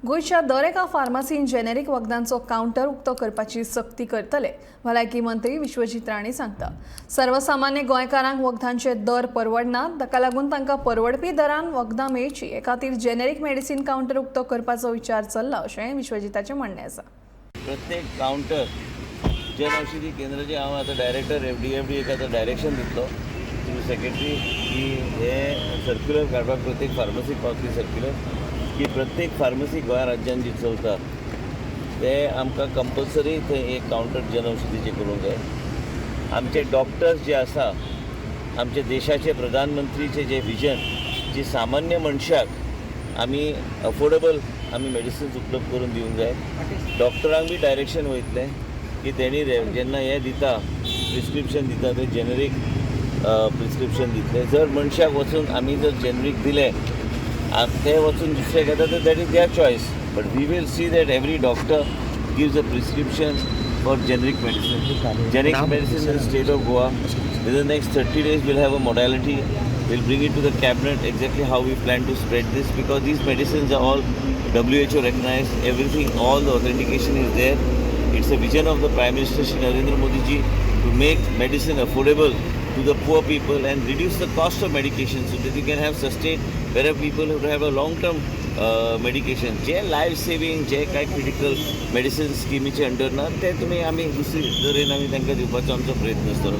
गोंयच्या दर एका फार्मासीन जेनेरीक वखदांचो कावंटर उक्तो करपाची सक्ती करतले, भलायकी मंत्री विश्वजीत राणे सांगता. सर्वसामान्य गोंयकारांक वखदांचे दर परवडनात. ताका लागून तांकां परवडपी दरान वखदां मेळची हे खातीर जेनेरीक मेडिसीन कावंटर उक्तो करपाचो विचार चल्ला, अशें विश्वजिताचें म्हणणें आसा. प्रत्येक कावंटर जनऔषधी केंद्राचे हांव आतां डायरेक्टर एफडी एक आतां डायरेक्शन दितलो थ्रू सेक्रेटरी की हे सर्क्युलर काडपाक, प्रत्येक फार्मसीक पावतली सर्क्युलर की प्रत्येक फार्मसी गोंया राज्यान जी चलता ते आमकां कंपल्सरी थंय एक कावंटर जनऔषधीचे करूंक जाय. आमचे डॉक्टर्स जे आसा, आमचे देशाचे प्रधानमंत्रीचे जे विजन जी सामान्य मनशाक आमी अफोर्डेबल आमी मेडिसिन्स उपलब्ध करून दिवंक जाय. डॉक्टरांक बी डायरेक्शन वयतलें की तेणी जेन्ना हें दिता, प्रिस्क्रिप्शन दिता, ते जेनेरीक प्रिस्क्रिप्शन दितले. जर मनशाक वचून आमी जर जेनेरीक दिलें, ते वचून दुसरे घेता तर that is their choice, but we will see that every doctor gives a prescription for generic medicine. Generic medicine in the state of Goa. Within the next 30 days, we'll have a modality. We'll bring it to the cabinet exactly how we plan to spread this, because these medicines are all WHO recognized. Everything, all the authentication is there. It's a vision of the Prime Minister Shri Narendra Modi ji to make medicine affordable to the poor people and reduce the cost of medication so that you can have sustained, where people who have a long term medication, J life saving, जे काय critical medicine स्किमीचे under ना, ते तुमी आमी दुसरी तरेन आमी तांकां दिवपाचो आमचो प्रयत्न आसतलो.